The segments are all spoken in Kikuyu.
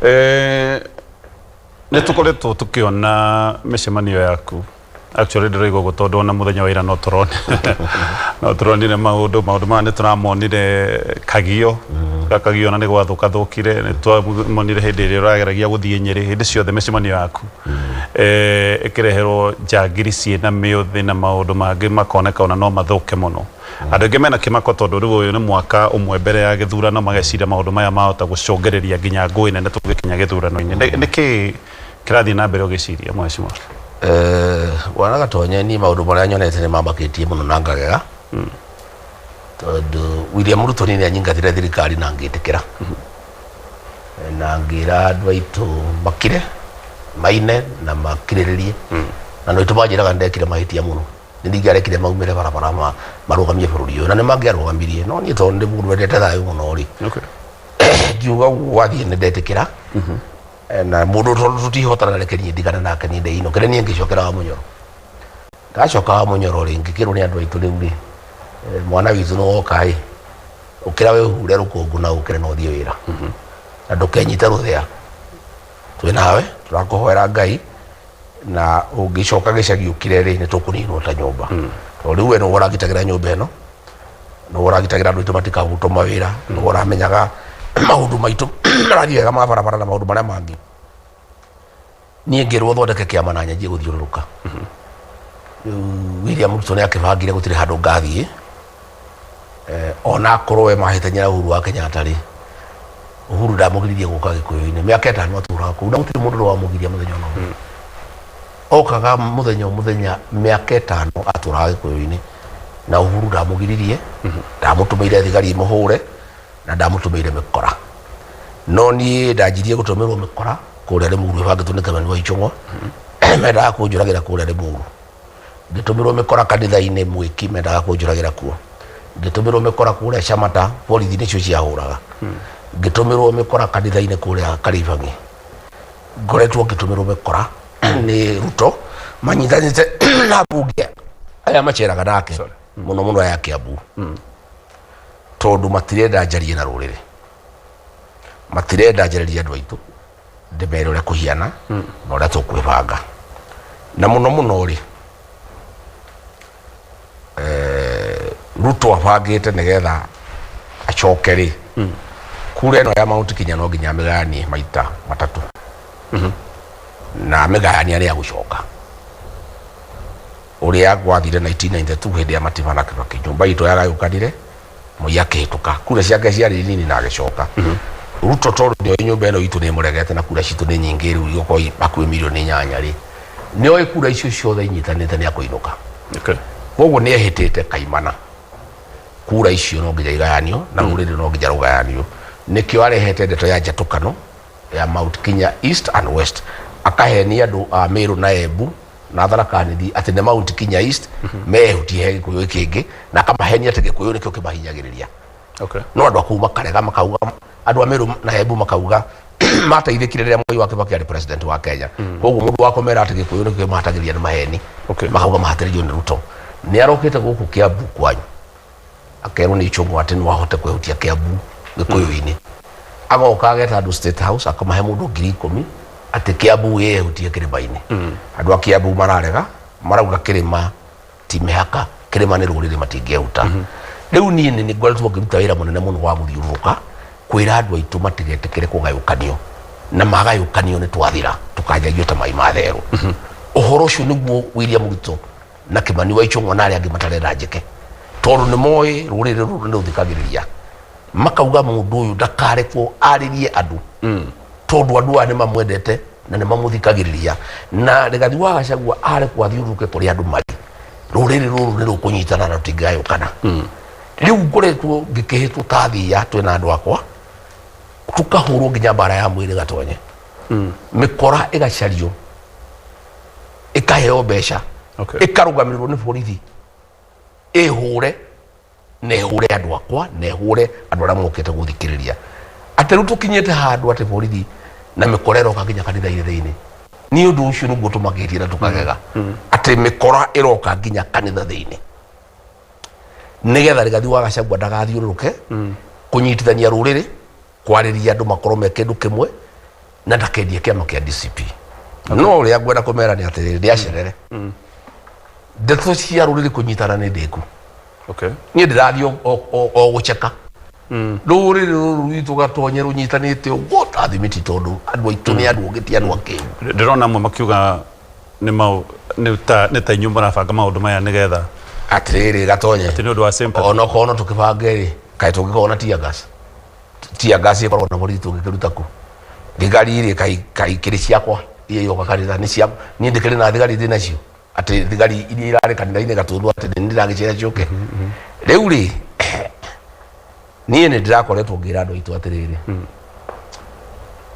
Nĩ tũkoretwo tũkĩona mĩcemanio yaku. Actually ndĩroiga ũguo tondũ ona mũthenya wa ira no tũrone no tũronire maũndũ maũndũ maya nĩ tũramonire Kagio Kagio ona nĩ gwathũkathũkire, nĩ twamonire hĩndĩ ĩrĩa ũrageragia gũthiĩ Nyĩrĩ. Hĩndĩ ciothe mĩcemanio yaku ĩkĩreherwo njangiri ciĩna mĩũthĩ na maũndũ mangĩ makoneka ona no mathũke mũno. Andũ aingĩ mena kĩmako tondũ rĩu ũyũ nĩ mwaka ũmwe mbere ya gĩthurano, mageciria maũndũ maya mahota gũcũngĩrĩria nginya ngũĩ nene tũgĩkinya gĩthurano-inĩ. Nĩkĩ kĩrathiĩ na mbere ũgĩciria, mheshimiwa? Bwana Gatonye, niĩ maũndũ marĩa nyonete nĩ mamakĩtie mũno na ngagega, tondũ William Ruto niĩ nĩ anyingatire thirikari na ngĩtĩkĩra na ngĩra andũ aitũ makire maine na makirĩrĩrie, na andũ aitũ manjĩraga nĩ ndekire mahĩtia mũno, nĩ ndingĩarekire maumĩre barabara marũgamie bũrũri ũyũ, na nĩ mangĩarũgamirie, no niĩ tondũ nĩ mũndũ wendete thayũ mũno rĩ, ngiuga ũguo gwathiĩ nĩ ndetĩkĩra. Na mũndũ tondũ tũtihotana, reke niĩ ndigane nake, niĩ ndĩinũke. Nĩ niĩ ngĩcokera wa Mũnyoro. Ndacoka wa Mũnyoro rĩ, ngĩkĩrwo nĩ andũ aitũ, rĩu rĩ, mwana witũ nĩ woka ĩ, ũkĩra wĩhure rũkũngũ na ũkĩre na ũthiĩ wĩra na ndũkenyite rũthĩa, twĩ nawe, tũrakũhoera Ngai, na ũngĩcoka gĩcagi ũkire rĩ, nĩ tũkũninwo ta nyũmba, tondũ rĩu we nĩwe ũragitagĩra nyũmba ĩno, nĩwe ũragitagĩra andũ aitũ matikahutwo mawĩra, nĩwe ũramenyaga maũndũ maitũ marathiĩ wega ma barabara na maũndũ marĩa mangĩ. Niĩ ngĩrwo thondeke kĩama na nyanjie gũthiũrũrũka. Rĩu William Ruto nĩ akĩbangire gũtirĩ handũ ngathiĩ. Ona akorwo we mahĩtania na Uhuru wa Kenyatta rĩ, Uhuru ndamũgiririe gũka Gĩkũyũ-inĩ. Mĩaka 5 atũraga kũu na gũtirĩ mũndũ ũrĩ wamũgiria mũthenya ona ũmwe. Okaga mũthenya o mũthenya, mĩaka 5 atũraga Gĩkũyũ-inĩ na Uhuru ndamũgiririe, ndamũtũmĩire thigari imũhũre na ndamũtũmĩire mĩkora. No niĩ ndanjirie gũtũmĩrwo mĩkora kũrĩa Limuru ĩbangĩtwo nĩ Kimani wa Ichung'wa, mendaga kũnjũragĩra kũrĩa Limuru. Ngĩtũmĩrwo mĩkora kanitha-inĩ Mwĩki, mendaga kũnjũragĩra kuo. Ngĩtũmĩrwo mĩkora kũrĩa Shamata, borithi nĩcio ciahũraga. Ngĩtũmĩrwo mĩkora kanitha-inĩ kũrĩa Karibang'i. Ngoretwo ngĩtũmĩrwo mĩkora nĩ Ruto manyitanĩte na mbunge arĩa maceraga nake mũno mũno aya Kiambu, tondũ matirenda njarie na rũrĩrĩ, matirenda njarĩrie andũ aitũ ndĩmere ũrĩa kũhiana na ũrĩa tũkwĩbanga. Na mũno mũno rĩ, Ruto abangĩte nĩgetha acoke rĩ, kura ĩno ya Mount Kenya no nginya amĩgayanie maita matatũ, na amĩgayania nĩ agũcoka ũrĩa gwathire 1992 hĩndĩ ya Matiba na Kibaki. Nyũmba itũ yagayũkanire, Moi akĩhĩtũka, kura ciake ciarĩ nini na agĩcoka. Ruto tondũ nĩoĩ nyũmba ĩno itũ nĩ ĩmũregete na kura citũ nĩ nyingĩ, rĩu igũkorwo hakuhĩ mirioni 8 rĩ, nĩoĩ kura icio ciothe inyitanĩte nĩ akũinũka. Koguo nĩ ehĩtĩte kaimana kura icio no nginya igayanio na rũrĩrĩ no nginya rũgayanio. Nĩkĩo arehete ndeto ya njatũkano ya Mount Kenya East and West, akahenia andũ a Meru na Embu na Tharaka Nithi atĩ nĩ Mount Kenya East mehutie he Gĩkũyũ kĩngĩ, na akamahenia atĩ Gĩkũyũ nĩkĩo kĩmahinyagĩrĩria. No andũ akũu makarega, makauga, andũ a Meru na Embu makauga mateithĩkire rĩrĩa Mwai wa Kibaki arĩ president wa Kenya, koguo mũndũ wa kũmera atĩ Gĩkũyũ nĩkĩo kĩmahatagĩrĩria nĩ maheni. Makauga mahatĩrĩrio nĩ Ruto. Nĩ arokĩte gũkũ Kiambu kwanyu, akerwo nĩ Ichung'wa atĩ no ahote kwehutia Kiambu Gĩkũyũ-inĩ. Agoka ageta andũ State House, akamahe mũndũ 10,000 atĩ Kiambu ĩyehutie kĩrĩma-inĩ. Andũ a Kiambu mararega, marauga kĩrĩma ti mĩhaka, kĩrĩma nĩ rũrĩrĩ, matingĩehuta. Rĩu niĩ nĩ ngoretwo ngĩruta wĩra mũnene mũno wa gũthiũrũrũka kwĩra andũ aitũ matigetĩkĩre kũgayũkanio, na magayũkanio nĩ twathira, tũkanjagio ta mai ma therũ. Ũhoro ũcio nĩguo William Ruto na Kimani wa Ichung'wa na arĩa angĩ matarenda njĩke, tondũ nĩ moĩ rũrĩrĩ rũrũ nĩ rũthikagĩrĩria, makauga mũndũ ũyũ ndakarekwo arĩrie andũ, tondũ andũ aya nĩ mamwendete na nĩ mamũthikagĩrĩria. Na Rigathi wa Gachagua arekwo athiũrũrũke kũrĩa andũ marĩ, rũrĩrĩ rũrũ nĩ rũkũnyitana na rũtingĩgayũkana. Rĩu ngoretwo ngĩkĩhĩtwo ta thiia twĩna andũ akwa, tũkahũrwo nginya mbara ya mwĩrĩ Gatonye, mĩkora ĩgacario, ĩkaheo mbeca, ĩkarũgamĩrĩrwo nĩ borithi, ĩhũre na ĩhũre andũ akwa na ĩhũre andũ arĩa mokĩte gũthikĩrĩria, atĩ rĩu tũkinyĩte handũ atĩ borithi na mĩkora ĩroka nginya kanitha-inĩ thĩinĩ. Nĩ ũndũ ũcio nĩguo tũmakĩtie na tũkagega atĩ mĩkora ĩroka nginya kanitha thĩinĩ, nĩgetha Rigathi wa Gachagua ndagathiũrũrũke kũnyitithania rũrĩrĩ, kwarĩria andũ makorwo me kĩndũ kĩmwe. Na ndakendie kĩama kĩa DCP. No ũrĩa ngwenda kũmera nĩ atĩrĩrĩ, ndĩacerere ndeto cia rũrĩrĩ kũnyitana nĩ ndĩku. Niĩ ndĩrathiĩ o gũceka rũrĩrĩ rũrũ rwitũ gatonye rũnyitanĩte ũguo ta thimiti, tondũ andũ aitũ nĩ andũ ũngĩ, ti andũ akĩgu. Ndĩrona amwe makiuga nĩ mau nĩ ta inyuĩ mũrabanga maũndũ maya nĩgetha Atĩrĩrĩ Gatonye, atĩ nĩ ũndũ wa sympathy. Onokorwo no tũkĩbange rĩ, kaĩ tũngĩkorwo na tear gas? Tear gas ĩkoragwo na borithi, tũngĩkĩruta kũ? Thigari rĩ, kai kĩrĩ ciakwa iria iroka kanitha nĩ cia niĩ? Ndĩkĩrĩ na thigari ndĩ nacio, atĩ thigari iria irarĩ kanitha-inĩ Gatũndũ atĩ nĩ ndĩragĩciĩra ciũke rĩu rĩ? Niĩ nĩ ndĩrakoretwo ngĩra andũ aitũ atĩrĩrĩ,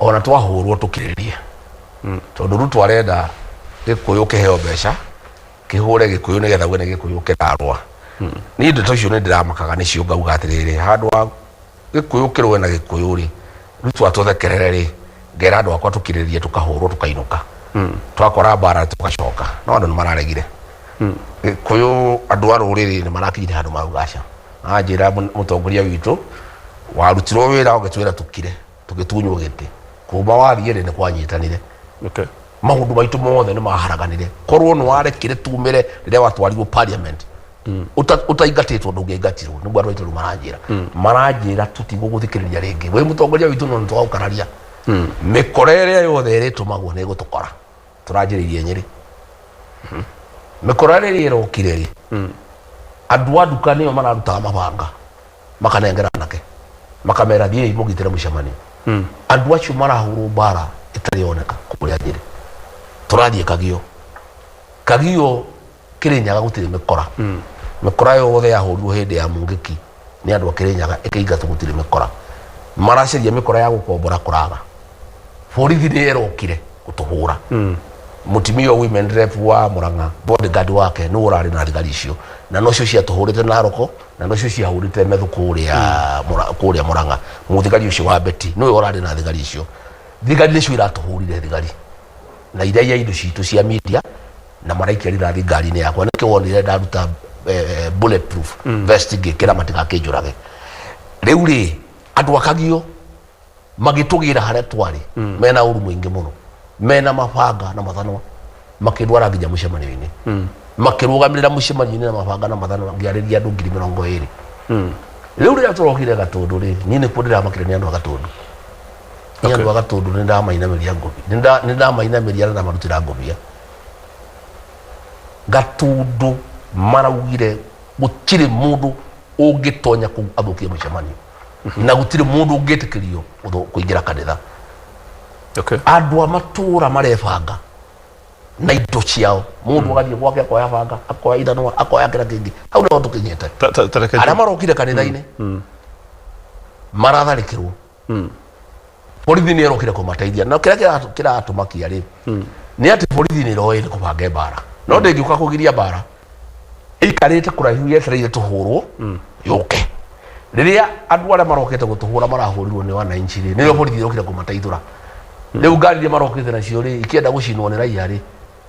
ona twahũrwo tũkirĩrĩrie, tondũ Ruto arenda Gĩkũyũ kĩheo mbeca kĩhũre Gĩkũyũ nĩgetha uge nĩ Gĩkũyũ kĩrarũa. Niĩ ndeto icio nĩ ndĩramakaga nĩcio, ngauga atĩrĩrĩ, handũ ha Gĩkũyũ kĩrũe na Gĩkũyũ rĩ, Ruto atũthekerere rĩ, ngera andũ akwa tũkirĩrĩrie, tũkahũrwo tũkainũka, twakora mbara tũgacoka. No andũ nĩ mararegire Gĩkũyũ, andũ a rũrĩrĩ nĩ marakinyire handũ marauga aca. Anjĩra mũtongoria witũ warutirwo wĩra ũgĩtwĩra tũkire, tũgĩtunywo gĩtĩ, kuma wathiĩ rĩ, nĩ kwanyitanire. Maũndũ maitũ mothe nĩ maharaganire. Korwo nĩ warekire tumĩre rĩrĩa watwarirwo parliament ũtaingatĩtwo, ndũngĩaingatirwo. Nĩguo andũ aitũ rĩu maranjĩra tũtigũgũthikĩrĩria rĩngĩ wĩ mũtongoria witũ, no nĩtwagũkararia. Mĩkora ĩrĩa yothe ĩrĩtũmagwo nĩ ĩgũtũkora. Tũranjĩrĩirie Nyĩrĩ, mĩkora rĩrĩa ĩrokire rĩ, andũ a nduka nĩo mararutaga mabanga, makanengera anake, makamera thiĩi mũgitĩre mũcemanio. Andũ acio marahũrwo mbara ĩtarĩ yoneka kũrĩa Nyĩrĩ. Tũrathiĩ Kagio, Kagio Kĩrĩnyaga gũtirĩ mĩkora. Mĩkora yothe yahũrirwo hĩndĩ ya Mungĩki nĩ andũ a Kĩrĩnyaga ĩkĩingatwo, gũtirĩ mĩkora. Maracaria mĩkora ya gũkombora kũraga. Borithi nĩ ĩrokire gũtũhũra. Mũtumia wa women rep wa Murang'a, bodyguard wake nĩwe ũrarĩ na thigari icio, na nocio ciatũhũrĩte Naroko, na nocio ciahũrĩte Methu kũrĩa kũrĩa Murang'a. Mũthigari ũcio wa Beti nĩwe ũrarĩ na thigari icio. Thigari nĩcio iratũhũrire, thigari na iraiya indo citũ cia media, na maraikia rithathi ngari-inĩ yakwa. Nĩkĩo wonire ndaruta bulletproof vest ngĩkĩra matigakĩnjũrage. Rĩu rĩ, andũ akagio magĩtũgĩra harĩa twarĩ mena ũru mũingĩ mũno, mena mabanga na mathanwa, makĩndwara nginya mũcemanio-inĩ, makĩrũgamĩrĩra mũcemanio-inĩ na mabanga na mathanwa, ngĩarĩria andũ 20,000. Rĩu rĩrĩa tũrokire Gatũndũ rĩ, niĩ nĩkuo ndĩramakire nĩ andũ a Gatũndũ. Nĩ andũ a Gatũndũ nĩ ndamainamĩria ngũbia, nĩ ndamainamĩria na ndamarutĩra ngũbia. Gatũndũ maraugire gũtirĩ mũndũ ũngĩtonya kũu athũkie mũcemanio, na gũtirĩ mũndũ ũngĩtĩkĩrio kũingĩra kanitha. Andũ a matũra marebanga na indo ciao, mũndũ agathiĩ gwake akoya banga, akoya ithanwa, akoya kĩrĩa kĩngĩ. Hau nĩho tũkinyĩte. Ta reke Arĩa marokire kanitha-inĩ maratharĩkĩrwo, borithi nĩ ĩrokire kũmateithia. Na kĩrĩa kĩratũmakia rĩ, nĩ atĩ borithi nĩ ĩroĩ nĩ kũbanga mbara, no ndĩngĩũka kũgiria mbara, ĩikarĩte kũraihu yetereire tũhũrwo yũke. Rĩrĩa andũ arĩa marokĩte gũtũhũra marahũrirwo nĩ wananchi rĩ, nĩrĩo borithi ĩrokire kũmateithũra. Rĩu ngari iria marokĩte nacio rĩ, ikĩenda gũcinwo nĩ raia rĩ,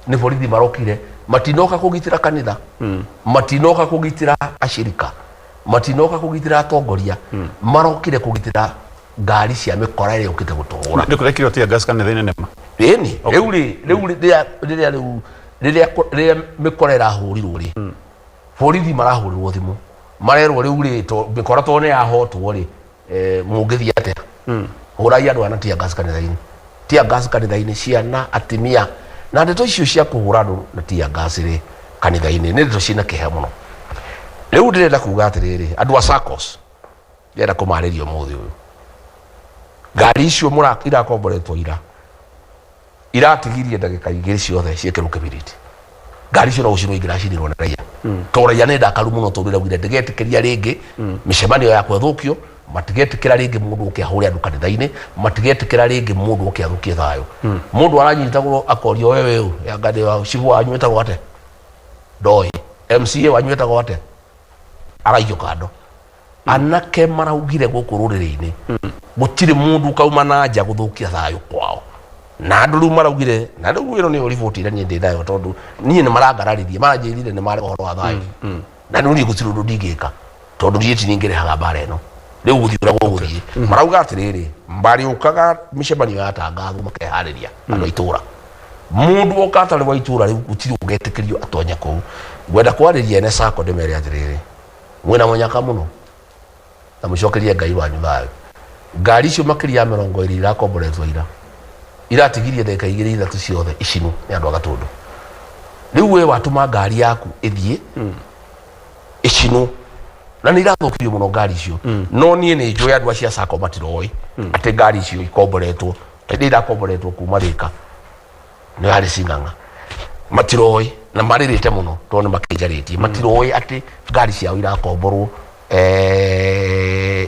nĩ borithi marokire. Matinoka kũgitĩra kanitha, matinoka kũgitĩra ashirika, matinoka kũgitĩra atongoria, marokire kũgitĩra ngari cia mĩkora ĩrĩa yũkĩte gũtũhũra. Nĩ kũrekirwo tear gas kanitha-inĩ nĩma? Ĩni. Rĩu rĩ, rĩu rĩrĩa rĩrĩa rĩu rĩrĩa rĩrĩa mĩkora ĩrahũrirwo rĩ, borithi marahũrirwo thimũ, marerwo rĩu rĩ, to mĩkora to nĩ yahotwo rĩ, mũngĩthiĩ atĩa? Hũrai andũ ana tear gas kanitha-inĩ, tear gas kanitha-inĩ, ciana, atimia. Na ndeto icio cia kũhũra andũ na tear gas rĩ kanitha-inĩ nĩ ndeto ciĩna kĩeha mũno. Rĩu ndĩrenda kuga atĩrĩrĩ, andũ a SACCOS ndĩrenda kũmarĩria ũmũthĩ ũyũ, ngari icio irakomboretwo ira iratigirie ndagĩka 2 ciothe ciĩkĩrwo kĩbiriti. Ngari icio no gũcinwo ingĩracinirwo nĩ raia, tondũ raia nĩ ndakaru mũno, tondũ ĩraugire ndĩgetĩkĩria rĩngĩ mĩcemanio yakwa ĩthũkio, matigetĩkĩra rĩngĩ mũndũ oke ahũre andũ kanitha-inĩ, matigetĩkĩra rĩngĩ mũndũ oke athũkie thayũ. Mũndũ aranyitagwo akorio, wewe ũyũ yanga nĩ wa cibũ wanyu wĩtagwo atĩa? Ndoĩ. MCA wanyu wĩtagwo atĩa? Agaikio kando. Anake maraugire gũkũ rũrĩrĩ-inĩ gũtirĩ mũndũ ũkauma na nja gũthũkia thayũ kwao. Na andũ rĩu maraugire, na rĩu ĩno nĩyo riboti ĩrĩa niĩ ndĩ nayo, tondũ niĩ nĩ marangararirie, maranjĩrire nĩ marega ũhoro wa thayũ, na rĩu niĩ gũtirĩ ũndũ ndingĩka, tondũ niĩ ti niĩ ngĩrehaga mbara ĩno. Rĩu gũthiĩ ũrĩa gũgũthiĩ, marauga atĩrĩrĩ, marĩũkaga mĩcemanio yatangathwo makeharĩria andũ a itũra. Mũndũ oka atarĩ wa itũra rĩu gũtirĩ ũgetĩkĩrio atonye kũu. Ngwenda kwarĩria ene sacco ndĩmere atĩrĩrĩ, mwĩna mũnyaka mũno na mũcokerie Ngai wanyu thayũ. Ngari icio makĩria ya 20 irakomboretwo ira, iratigirie ndagĩka igĩrĩ ithatũ ciothe icinwo nĩ andũ a Gatũndũ. Rĩu we watũma ngari yaku ĩthiĩ ĩcinwo, na nĩ irathũkirio mũno ngari icio. No niĩ nĩ njũĩ andũ acio a sacco matiroĩ atĩ ngari icio ikomboretwo, ta iria irakomboretwo kuma Thĩka nĩ yarĩ cing'ang'a, matiroĩ na marĩrĩte mũno tondũ nĩ makĩnjarĩtie. Matiroĩ atĩ ngari ciao irakomborwo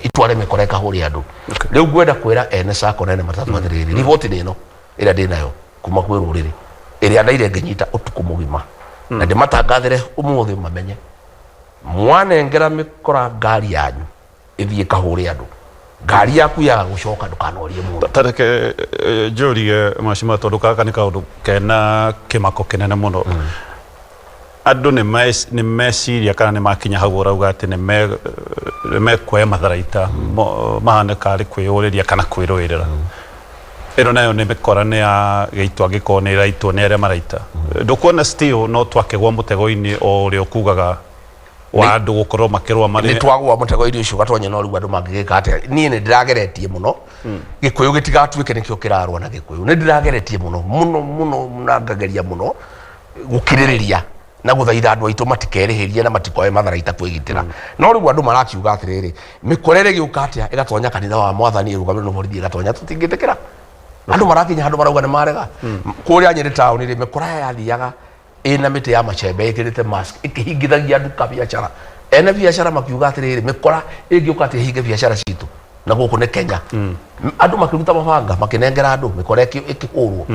itware mĩkora ĩkahũre andũ. Rĩu ngwenda kwĩra ene sacco na ene matatũ atĩrĩrĩ, riboti nĩ ĩno ĩrĩa ndĩnayo kuma kwĩ rũrĩrĩ, ĩrĩa ndaire ngĩnyita ũtukũ mũgima, na ndĩmatangathĩre ũmũthĩ mamenye, mwanengera mĩkora ngari yanyu ĩthiĩ ĩkahũre andũ, ngari yaku yaga gũcoka ndũkanorie mũndũ. Tareke njũrie mheshimiwa, tondũ gaka nĩ kaũndũ kena kĩmako kĩnene mũno. Andũ nĩ meciria kana nĩ makinya hau ũrauga atĩ nĩ mekuoya matharaita mahane karĩ kwĩyũrĩria kana kwĩrũĩrĩra. Ĩno nayo nĩ mĩkora nĩ ya gĩitwo, angĩkorwo nĩ ĩraitwo nĩ arĩa maraita. Ndũkuona still no twakĩgwa mũtego-inĩ o ũrĩa ũkugaga wa andũ gũkorwo makĩrũa marĩ Nĩ twagwa mũtego-inĩ ũcio Gatonye, no rĩu andũ mangĩgĩka atĩa? Niĩ nĩ ndĩrageretie mũno Gĩkũyũ gĩtigatuĩke nĩkĩo kĩrarũa na Gĩkũyũ. Nĩ ndĩrageretie mũno mũno mũno, na ngageria mũno gũkirĩrĩria na gũthaitha andũ aitũ matikerĩhĩrie na matikoe matharaita kwĩgitĩra. No rĩu andũ marakiuga atĩrĩrĩ, mĩkora ĩrĩgĩũka atĩa ĩgatonya kanitha wa Mwathani ĩrũgamĩrĩrwo nĩ borithi ĩgatonya? Tũtingĩtĩkĩra. Andũ marakinya handũ marauga nĩ marega. Kũrĩa Nyĩrĩ taũni rĩ, mĩkora yathiaga ĩna mĩtĩ ya macembe, ĩkĩrĩte mask, ĩkĩhingithagia nduka biacara. Ene biacara makiuga atĩrĩrĩ, mĩkora ĩngĩũka atĩa ĩhinge biacara citũ na gũkũ nĩ Kenya? Andũ makĩruta mabanga makĩnengera andũ, mĩkora ĩkĩhũrwo.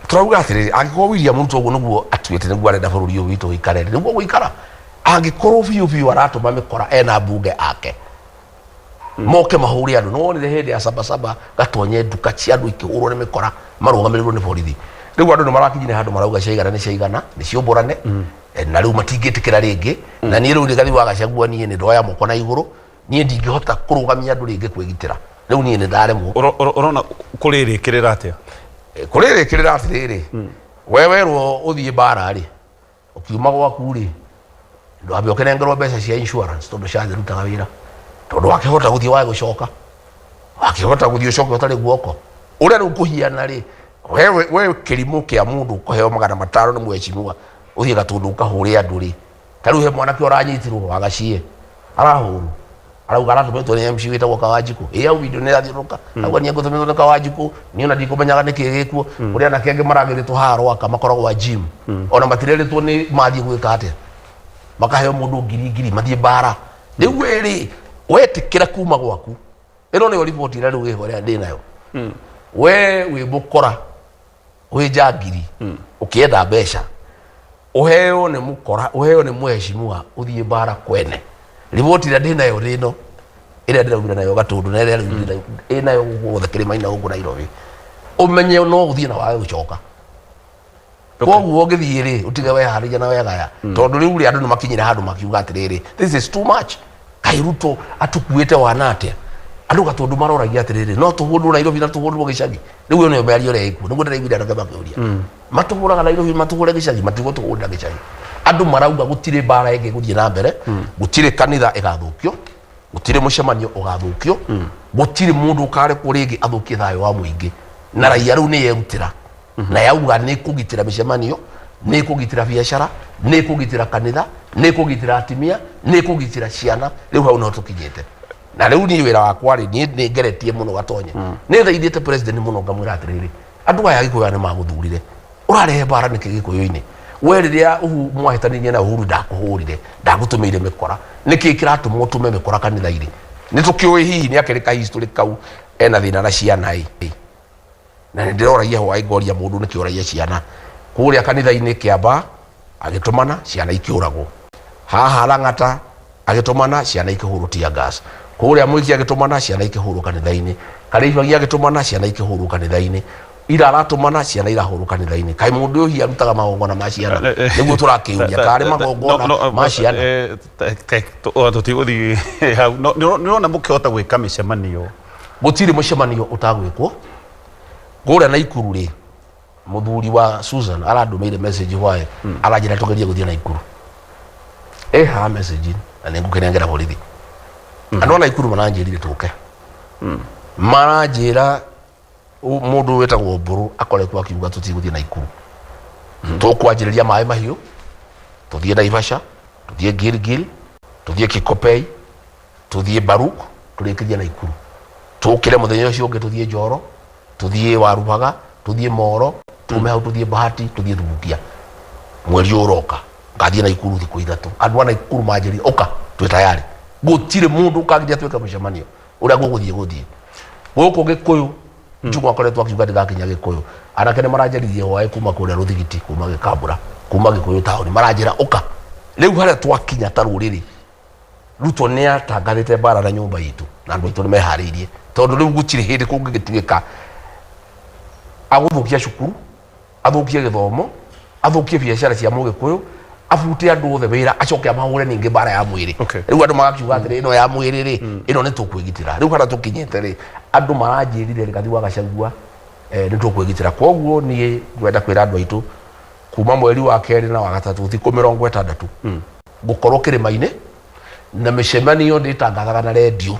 Tũrauga atĩrĩrĩ, angĩkorwo William Ruto ũguo nĩguo atuĩte nĩguo arenda bũrũri ũyũ witũ ũikare, nĩguo gũikara, angĩkorwo biũ biũ aratũma mĩkora ena mbunge ake moke mahũre andũ. Nĩ wonire hĩndĩ ya Sabasaba Gatonye, nduka cia andũ ikĩhũrwo nĩ mĩkora marũgamĩrĩrwo nĩ borithi. Rĩu andũ nĩ marakinyire handũ marauga ciaigana nĩ ciaigana, nĩ ciũmbũrane. Na rĩu matingĩtĩkĩra rĩngĩ. Na niĩ rĩu Rigathi wa Gachagua, niĩ nĩ ndoya moko na igũrũ. Niĩ ndingĩhota kũrũgamia andũ rĩngĩ kwĩgitĩra. Rĩu niĩ nĩ ndaremwo. Ũrona kũrĩrĩkĩrĩra atĩa? Kũrĩrĩkĩrĩra atĩrĩrĩ, we werwo ũthiĩ mbara rĩ, ũkiuma gwaku rĩ, ndwambe ũkĩnengerwo mbeca cia insurance tondũ ciathirutaga wĩra, tondũ wakĩhota gũthiĩ wage gũcoka, wakĩhota gũthiĩ ũcoke ũtarĩ guoko ũrĩa rĩu kũhiana rĩ, we kĩrimũ kĩa mũndũ ũkũheo 500 nĩ mheshimiwa ũthiĩ Gatũndũ ũkahũre andũ rĩ. Ta rĩu he mwanake ũranyitirwo wagacie arahũrwo, arauga aratũmĩtwo nĩ MC wĩtagwo Kawanjikũ. Ĩ hau video nĩ ĩrathiũrũrũka, auga niĩ ngũtũmĩtwo nĩ Kawanjikũ, niĩ ona ndikũmenyaga nĩkĩ gĩkuo. Kũrĩ anake angĩ maragĩrĩtwo haha Rwaka makoragwo a gym, ona matirerĩtwo nĩ mathiĩ gwĩka atĩa, makaheo mũndũ ngiri ngiri mathiĩ mbara. Rĩu we rĩ, wetĩkĩra kuma gwaku, ĩno nĩyo riboti ĩrĩa rĩu ĩho ĩrĩa ndĩnayo, we wĩ mũkora, wĩ njangiri, ũkĩenda mbeca ũheo nĩ mũkora, ũheo nĩ mheshimiwa ũthiĩ mbara kwene. Riboti ĩrĩa ndĩnayo nĩ ĩno ĩrĩa ndĩraumire nayo Gatũndũ na ĩrĩa rĩu ĩnayo gũkũ guothe kĩrĩma-inĩ na gũkũ Nairobi. Ũmenye no ũthiĩ na wage gũcoka. Koguo ũngĩthiĩ rĩ, ũtige weharĩria na wegaya, tondũ rĩu rĩ, andũ nĩ makinyire handũ makiuga atĩrĩrĩ, this is too much. Kaĩ Ruto atũkuĩte wana atĩa? Andũ Gatũndũ maroragia atĩrĩrĩ, no tũhũrwo Nairobi na tũhũrwo gĩcagi? Rĩu ĩyo nĩyo mĩario ĩrĩa ĩkuo. Nĩguo ndĩraiguire andũ makĩũria, matũhũraga Nairobi, matũhũre gĩcagi? Matigũtũhũrĩra gĩcagi. Andũ marauga gũtirĩ mbara ĩngĩ gũthiĩ na mbere, gũtirĩ kanitha ĩgathũkio, gũtirĩ mũcemanio ũgathũkio, gũtirĩ mũndũ ũkarekwo rĩngĩ athũkie thayũ wa mũingĩ. Na raia rĩu nĩ yerutĩra na yauga nĩ kũgitĩra mĩcemanio, nĩ kũgitĩra biacara, nĩ kũgitĩra kanitha, nĩ kũgitĩra atimia, nĩ kũgitĩra ciana. Rĩu hau no tũkinyĩte. Na rĩu niĩ wĩra wakwa rĩ, niĩ nĩ ngeretie mũno Gatonye, nĩ thaithĩte president mũno, ngamwĩra atĩrĩrĩ, andũ aya Gĩkũyũ aya nĩ magũthurire, ũrarehe mbara nĩkĩ Gĩkũyũ-inĩ? We rĩrĩa Uhu mwahĩtanirie na Uhuru ndakũhũrire, ndagũtũmĩire mĩkora, nĩkĩ kĩratũma ũtũme mĩkora kanitha-inĩ? Nĩ tũkĩũĩ hihi nĩ akĩrĩ ka history kau ena thĩna na ciana ĩ. Na nĩ ndĩroragia hwaĩ ngoria mũndũ nĩkĩ ũragia ciana kũrĩa kanitha-inĩ Kĩamba agĩtũmana ciana ikĩũragwo, haha Lang'ata agĩtũmana ciana ikĩhũrwo tear gas, kũrĩa Mwiki agĩtũmana ciana ikĩhũrwo kanitha-inĩ, Karĩibagi agĩtũmana ciana ikĩhũrwo kanitha-inĩ. Ira aratũmana ciana irahũrwo kanitha-inĩ. Kaĩ mũndũ ũyũ hihi arutaga magongona ma ciana? Nĩguo tũrakĩũria karĩ magongona ma ciana. Tũtigũthiĩ hau. Nĩũrona mũkĩhota gwĩka mĩcemanio? Gũtirĩ mũcemanio ũtagwĩkwo. Kũrĩa Naikuru rĩ, mũthuri wa Susan arandũmĩire message hwaĩ, aranjĩra tũgerie gũthiĩ Naikuru. Ĩ haha message na nĩngũkĩnengera borithi. Andũ a Naikuru maranjĩrire tũke. Maranjĩra Mũndũ ũyũ wĩtagwo Mbũrũ akoretwo akiuga tũtigũthiĩ Naikuru. Tũkwanjĩrĩria Maĩ Mahiũ, tũthiĩ Naivasha, tũthiĩ Gilgil, tũthiĩ Kikopey, tũthiĩ Baruk, tũrĩkĩrie Naikuru. Tũkĩre mũthenya ũcio ũngĩ tũthiĩ Njoro, tũthiĩ Warubaga, tũthiĩ Moro, tume hau tũthiĩ Bahati, tũthiĩ Thubukia. Mweri ũyũ ũroka ngathiĩ Naikuru thikũ ithatũ. Andũ a Naikuru manjĩrire ũka, twĩ tayari. Gũtirĩ mũndũ ũkagiria twĩke mũcemanio. Ũrĩa gũgũthiĩ gũthiĩ. Gũkũ Gĩkũyũ, Njũgũ akoretwo akiuga ndĩgakinya Gĩkũyũ. Anake nĩ maranjaririe hwaĩ kuma kũrĩa Rũthigiti, kuma Gĩkambũra, kuma Gĩkũyũ taũni, maranjĩra ũka. Rĩu harĩa twakinya ta rũrĩrĩ, Ruto nĩ atangathĩte mbara na nyũmba itũ, na andũ aitũ nĩ meharĩirie. Tondũ rĩu gũtirĩ hĩndĩ kũngĩgĩtuĩka agũthũkia cukuru, athũkie gĩthomo, athũkie biacara cia mũgĩkũyũ, abute andũ othe wĩra, acoke amahũre ningĩ mbara ya mwĩrĩ. Rĩu andũ magakiuga atĩrĩ, ĩno ya mwĩrĩ rĩ, ĩno nĩ tũkwĩgitĩra. Rĩu harĩa tũkinyĩte rĩ, andũ maranjĩrire Rigathi wa Gachagua nĩ tũkwĩgitĩra. Koguo niĩ ngwenda kwĩra andũ aitũ kuma mweri wa kerĩ na wa gatatũ thikũ 60 ngũkorwo kĩrĩma-inĩ na mĩcemanio ndĩtangathaga na rendio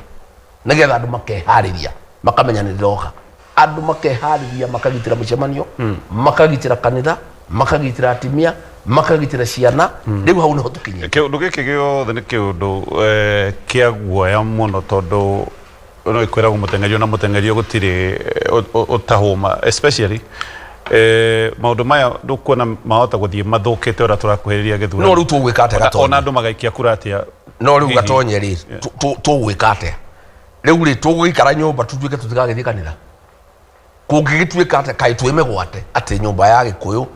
nĩgetha andũ makeharĩria makamenya nĩ ndĩroka. Andũ makeharĩria makagitĩra mũcemanio, makagitĩra kanitha, makagitĩra atimia, makagitĩra ciana. Rĩu hau nĩho tũkinyĩte. Kĩũndũ gĩkĩ gĩothe nĩ kĩũndũ kĩa guoya mũno tondũ no ĩkwĩragwo mũteng'erio na mũteng'erio gũtirĩ ũtahũma, especially maũndũ maya ndũkuona mahota gũthiĩ mathũkĩte ũrĩa tũrakuhĩrĩria gĩthurano. No rĩu tũgwĩka atĩa Gatonye? Ona andũ magaikia kura atĩa? No rĩu Gatonye rĩ, tũgwĩka atĩa? Rĩu rĩ, tũgũgĩikara nyũmba tũtuĩke tũtigagĩthiĩ kanitha? Kũngĩgĩtuĩka atĩa? Kaĩ twĩ mĩgwate atĩ nyũmba ya Gĩkũyũ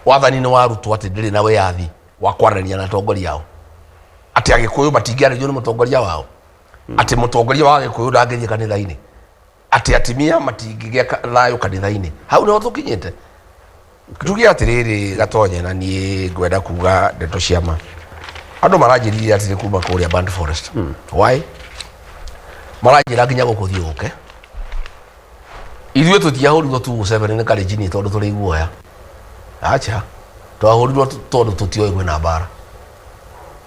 wathani-inĩ wa Ruto atĩ ndĩrĩ na wĩyathi wa kwaranĩria na atongoria ao? Atĩ Agĩkũyũ matingĩarĩrio nĩ mũtongoria wao? Atĩ mũtongoria wa Gĩkũyũ ndangĩthiĩ kanitha-inĩ? Atĩ atimia matingĩgĩa thayũ kanitha-inĩ? Hau nĩho tũkinyĩte. Tuge atĩrĩrĩ Gatonye, na niĩ ngwenda kuga ndeto cia ma. Andũ maranjĩrire atĩrĩ kuma kũrĩa Burnt Forest. Why? Maranjĩra nginya gũkũ thiĩ ũke. Ithuĩ tũtiahũrirwo 207 nĩ Kalenjin tondũ tũrĩ iguoya. Acha. Twahũrirwo tondũ tũtioĩ kwĩna mbara.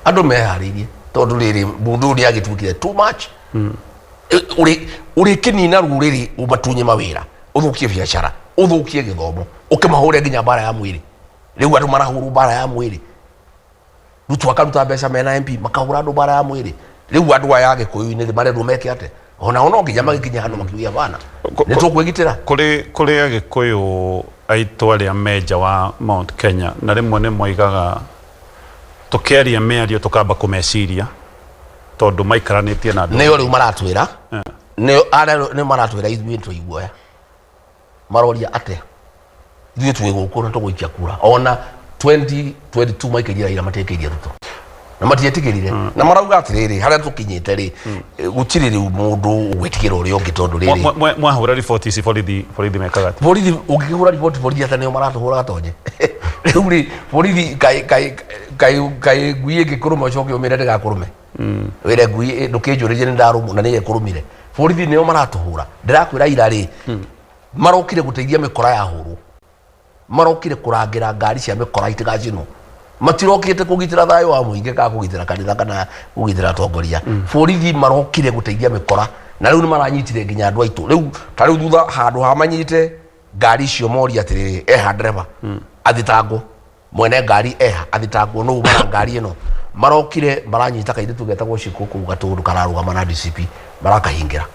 Andũ meharĩirie tondũ rĩrĩ mũndũ ũyũ nĩ agĩtuĩkire too much. Ũrĩkĩnina rũrĩrĩ ũmatunye mawĩra, ũthũkie biacara, ũthũkie gĩthomo, ũkĩmahũre nginya mbara ya mwĩrĩ. Rĩu andũ marahũrwo mbara ya mwĩrĩ. Ruto akaruta mbeca mena MP makahũra andũ mbara ya mwĩrĩ. Rĩu andũ aya a Gĩkũyũ-inĩ rĩ marerwo meke atĩa? Onao no nginya magĩkinye handũ makiuge hapana, nĩ tũkwĩgitĩra. Kũrĩ Agĩkũyũ aitũ arĩa me nja wa Mount Kenya na rĩmwe nĩ moigaga tũkĩaria mĩario tũkamba kũmeciria tondũ maikaranĩtie na andũ. Nĩo rĩu maratwĩra, nĩo arĩa nĩo maratwĩra ithuĩ twĩ iguoya. Maroria atĩa? Ithuĩ twĩ gũkũ na tũgũikia kura. Ona 2022 maikĩrie Raila matiekĩirie Ruto. Na matietĩkĩrire. Na marauga atĩrĩrĩ, harĩa tũkinyĩte rĩ, gũtirĩ rĩu mũndũ ũgwĩtigĩra ũrĩa ũngĩ tondũ rĩrĩ. Mwahũra riboti ici borithi, borithi mekaga atĩa? Borithi, ũngĩkĩhũra riboti borithi atĩa nĩo maratũhũra Gatonye? Rĩu rĩ, borithi kaĩ, kaĩ, kaĩ, kaĩ ngui ĩngĩkũrũma ũcoke ũmĩre ndĩgakũrũme? Wĩre ngui ndũkĩnjũrĩrie nĩ ndarũmwo na nĩyo ĩkũrũmire. Borithi nĩo maratũhũra. Ndĩrakwĩra ira rĩ, marokire gũteithia mĩkora yahũrwo. Marokire kũrangĩra ngari cia mĩkora itigacinwo. Matirokĩte kũgitĩra thayũ wa mũingĩ kana kũgitĩra kanitha kana kũgitĩra atongoria. Borithi marokire gũteithia mĩkora na rĩu nĩ maranyitire nginya andũ aitũ. Rĩu ta rĩu thutha handũ ha manyite ngari icio morie atĩrĩrĩ, eha ndereba athitangwo, mwene ngari eha athitangwo, nũ uma na ngari ĩno. Marokire maranyita kairĩtu getagwo Shiko kũu Gatũndũ kararũgama na DCP, marakahingĩra,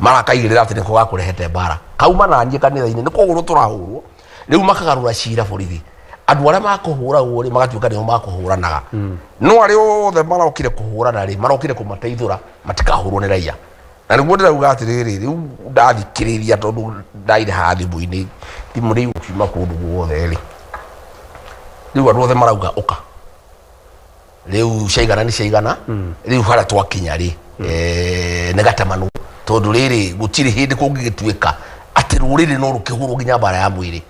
marakaigĩrĩra atĩ nĩko gakũrehete mbara. Kauma na niĩ kanitha-inĩ nĩ kũhũrwo tũrahũrwo. Rĩu makagarũra cira borithi, andũ arĩa makũhũragwo rĩ magatuĩka nĩo makũhũranaga, no arĩa othe marokire kũhũrana rĩ marokire kũmateithũra matikahũrwo nĩ raia. Na nĩguo ndĩrauga atĩrĩrĩ, rĩu ndathikĩrĩria tondũ ndaire haha thimũ-inĩ, thimũ rĩu ũkiuma kũndũ guothe rĩ, rĩu andũ othe marauga ũka. Rĩu ciaigana nĩ ciaigana, rĩu harĩa twakinya rĩ, nĩ gatemanwo, tondũ rĩrĩ gũtirĩ hĩndĩ kũngĩgĩtuĩka atĩ Atĩ rũrĩrĩ no rũkĩhũrwo nginya mbara ya mwĩrĩ.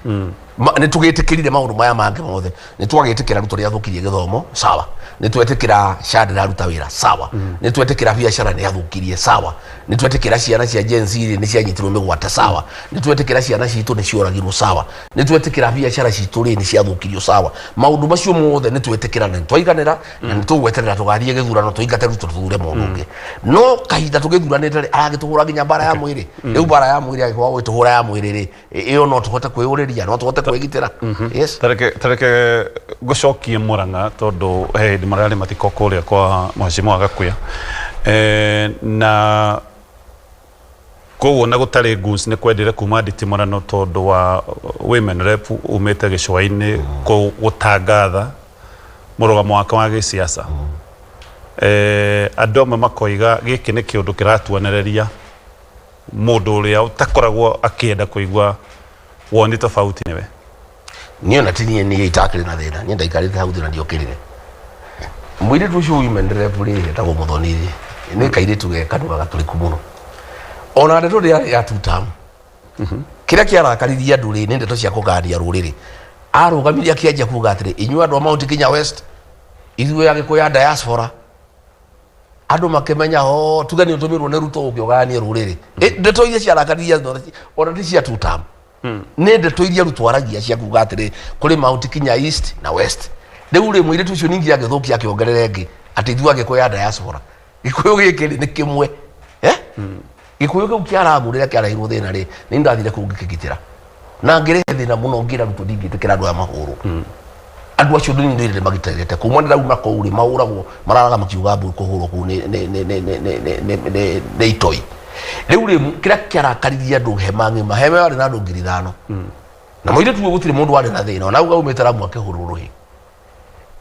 Nĩ tũgĩtĩkĩrire maũndũ maya mangĩ mothe. Nĩ twagĩtĩkĩra Ruto nĩ athũkirie gĩthomo, sawa. Nĩ twetĩkĩra SHA ndĩraruta wĩra, sawa. Nĩ twetĩkĩra biacara nĩ athũkirie, sawa. Nĩ twetĩkĩra ciana cia Gen Z rĩ nĩ cianyitirwo mĩgwate, sawa. Nĩ twetĩkĩra ciana citũ nĩ cioragirwo, sawa. Nĩ twetĩkĩra biacara citũ rĩ nĩ ciathũkirio, sawa. Maũndũ macio mothe nĩ twetĩkĩra na nĩ twaiganĩra na nĩ tũgweterera tũgathiĩ gĩthurano tũingate Ruto tũthure mũndũ ũngĩ. No kahinda tũgĩthuranĩte rĩ, aragĩtũhũra nginya mbara ya mwĩrĩ. Rĩu mbara ya mwĩrĩ angĩkorwo agũgĩtũhũra ya mwĩrĩ rĩ, ĩyo no tũhote kwĩyũrĩria, no tũhote kwĩgitĩra. Yes. Tareke tareke ngũcokie Murang'a tondũ he hĩndĩ mararĩ mathiko kũrĩa kwa Mheshimiwa Gakuya e, na koguo na gũtarĩ goons nĩ kwendire kuma nditimũrano tondũ wa women rep umĩte gĩcũa-inĩ gũtangatha mũrũgamo wake wa gĩsiasa. Eh, andũ amwe makoiga gĩkĩ nĩ kĩũndũ kĩratuonereria mũndũ ũrĩa ũtakoragwo akĩenda kũigua woni tofauti nĩwe. Niĩ ona ti niĩ, niĩ itakĩrĩ na thĩna. Niĩ ndaikarĩte hau thĩ na ndiokĩrire. Mũirĩtu ũcio women rep rĩ, etagwo Mũthoni rĩ, nĩ kairĩtu ge kanua gatũrĩku mũno. Ona ndeto ndĩarĩ ya two term. Kĩrĩa kĩarakaririe andũ rĩ, nĩ ndeto cia kũgania rũrĩrĩ. Arũgamire akĩanjia kuga atĩrĩ, inyuĩ andũ a Mount Kenya West, ithuĩ Agĩkũyũ a diaspora, andũ makĩmenya o tuge nĩ ũtũmĩrwo nĩ Ruto ũke ũgayanie rũrĩrĩ. Ndeto iria ciarakaririe andũ ona ti cia two term. Nĩ ndeto iria Ruto aragia cia kuga atĩrĩ, kũrĩ Mount Kenya East na West. Rĩu rĩ, mũirĩtu ũcio ningĩ agĩthũkia akĩongerera ĩngĩ atĩ ithuĩ Agĩkũyũ a diaspora. Gĩkũyũ gĩkĩ rĩ nĩ kĩmwe. Eh? Gĩkũyũ kĩu kĩa Lamu rĩrĩa kĩarehirwo thĩna rĩ, nĩ ndathire kũu ngĩkĩgitĩra. Na ngĩrehe thĩna mũno ngĩra Ruto ndingĩtĩkĩra andũ aya mahũrwo. Andũ acio ndini ndũire ndĩmagitĩrĩte. Kuma ndĩrauma kũu rĩ, mahũragwo, mararaga makiuga mbu kũhũrwo kũu nĩ nĩ nĩ nĩ nĩ nĩ nĩ nĩ nĩ nĩ itoi. Rĩu rĩ, kĩrĩa kĩarakaririe andũ hema ng'ima, hema yarĩ na andũ 5,000. Na mũirĩtu ũyũ gũtirĩ mũndũ warĩ na thĩna, ona auga aumĩte Lamu akĩhũrwo rũhĩ.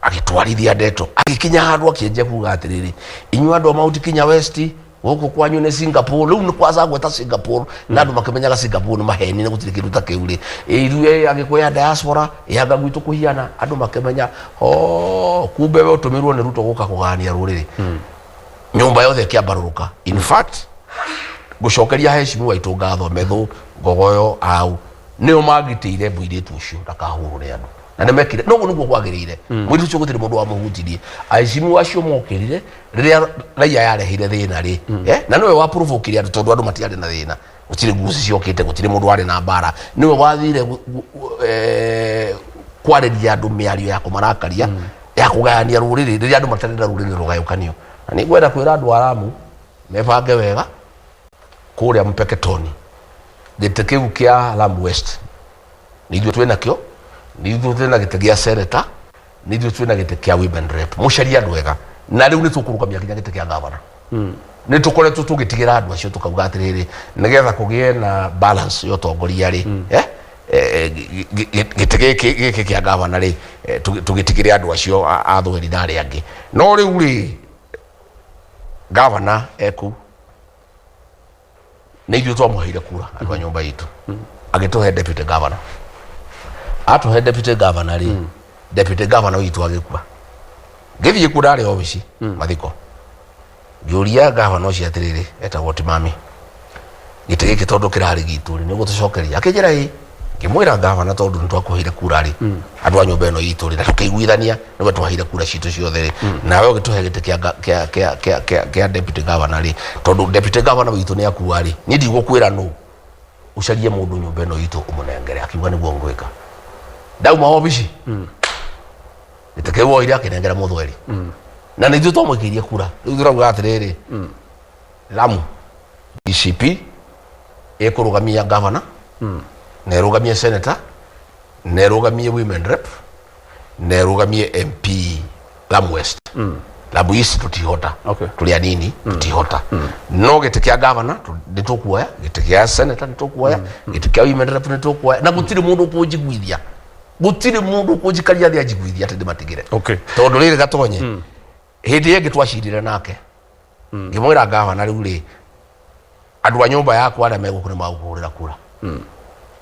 Agĩtwarithia ndeto, agĩkinya handũ akĩanjia kuga atĩrĩrĩ, inyuĩ andũ a Mount Kenya West, gũkũ kwanyu nĩ Singapore. Rĩu nĩ kwaca gweta Singapore na andũ makĩmenyaga Singapore nĩ maheni na gũtirĩ kĩndũ ta kĩu rĩ. Ithuĩ Agĩkũyũ a diaspora, anga gwitũ kũhiana, andũ makĩmenya oh, kumbe we ũtũmĩrwo nĩ Ruto gũka kũgania rũrĩrĩ. Nyũmba yothe ĩkĩambarũrũka. In fact, ngũcokeria heshimiwa aitũ ngatho, Methu, Ngogoyo, au nĩo magitĩire mũirĩtu ũcio ndakahũrwo nĩ andũ, na nĩ mekire no ũguo nĩguo kwagĩrĩire. Mũirĩtu ũcio gũtirĩ mũndũ wamũhutirie. Aheshimiwa acio mokĩrire rĩrĩa raia yareheire thĩna rĩ, na nĩwe wa provokire andũ tondũ andũ matiarĩ na thĩna, gũtirĩ nguci ciokĩte, gũtirĩ mũndũ warĩ na mbara. Nĩwe wathire kwarĩria andũ mĩario ya kũmarakaria, ya kũgayania rũrĩrĩ rĩrĩa andũ matarenda rũrĩrĩ rũgayũkanio. Na nĩ ngwenda kwĩra andũ a Lamu mebange wega kũrĩa Mpeketoni, gĩtĩ kĩu kĩa Lamu West nĩ ithuĩ twĩ nakĩo, nĩ ithuĩ twĩ na gĩtĩ gĩa senator, nĩ ithuĩ twĩ na gĩtĩ kĩa women rep. Mũcarie andũ ega, na rĩu nĩ tũkũrũgamia nginya gĩtĩ kĩa gavana. Nĩ tũkoretwo tũgĩtigĩra andũ acio tũkauga atĩrĩrĩ, nĩgetha kũgĩe na balance ya ũtongoria rĩ, gĩtĩ gĩkĩ gĩkĩ kĩa gavana rĩ, tũgĩtigĩre andũ acio a thweri na arĩa angĩ. No rĩu rĩ, gavana eku nĩ ithuĩ twamũheire kura andũ a nyũmba itũ, agĩtũhe deputy governor. Atũhe deputy governor rĩ, deputy governor witũ agĩkua. Ngĩthiĩ kuo, ndarĩ obici mathiko, ngĩũria gavana ũcio atĩrĩrĩ, etagwo Timami, gĩtĩ gĩkĩ tondũ kĩrarĩ gitũ rĩ, nĩ ũgũtũcokeria? Akĩnjĩra ĩ. Ngĩmwĩra, gavana, tondũ nĩ twakũheire kura rĩ, andũ a nyũmba ĩno itũ rĩ, na tũkĩiguithania nĩwe twaheire kura citũ ciothe rĩ, nawe ũgĩtũhe gĩtĩ kĩa kĩa kĩa kĩa kĩa kĩa deputy governor rĩ, tondũ deputy governor witũ nĩ akua rĩ, niĩ ndigũkwĩra nũ, ũcarie mũndũ nyũmba ĩno itũ ũmũnengere. Akiuga nĩguo ngwĩka. Ndauma obici, gĩtĩ kĩu oire akĩnengera mũthweri, na nĩ ithuĩ twamwĩkĩirie kura. Rĩu tũrauga atĩrĩrĩ, Lamu DCP ĩkũrũgamia governor, na ĩrũgamie senator, na ĩrũgamie women rep, na ĩrũgamie MP Lamu West. Lamu East tũtihota. Tũrĩ anini, tũtihota. No gĩtĩ kĩa governor nĩ tũkuoya, gĩtĩ gĩa senator nĩ tũkuoya, gĩtĩ kĩa women rep nĩ tũkuoya, na gũtirĩ mũndũ ũkũnjiguithia, gũtirĩ mũndũ ũkũnjikaria thĩ anjiguithia atĩ ndĩmatigĩre. Tondũ rĩrĩ gatonye, hĩndĩ ĩngĩ twacindire nake, ngĩmwĩra, gavana, rĩu rĩ, andũ a nyũmba yakwa arĩa megũkũ nĩ magũkũhũrĩra kura,